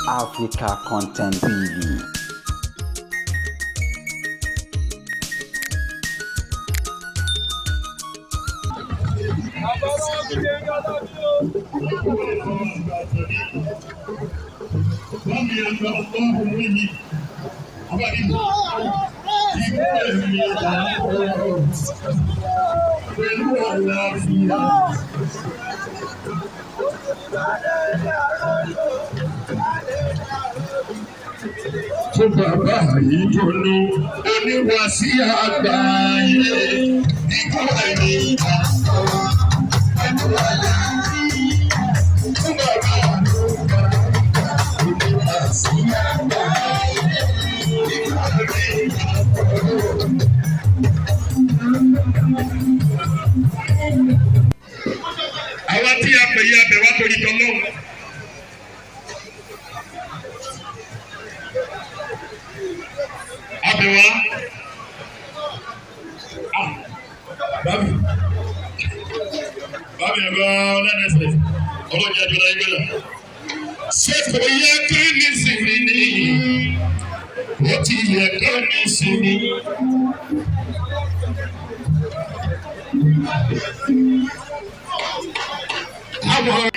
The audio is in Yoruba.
Africa Content TV. Pẹ̀lú àlàáfíà. Fún bàbá ìdùnnú oníwàásí àgbáyé ikú ẹni àkọ́ pẹ̀lú àlàáfíà. Fún bàbá oníwàásí àgbáyé ikú ẹni àkọ́. Àwa tí a pè yí abẹ wá torí tọlọ́run. Abẹ wá. Bábí bábí ẹ̀gbọ́n lẹ́nẹ̀sẹ̀ ọlọ́jà jọra ẹgbẹ́ rẹ̀. Ṣé kò yẹ ká ní sinmi ní? Ó ti yẹ ká ní sinmi. Àwọn.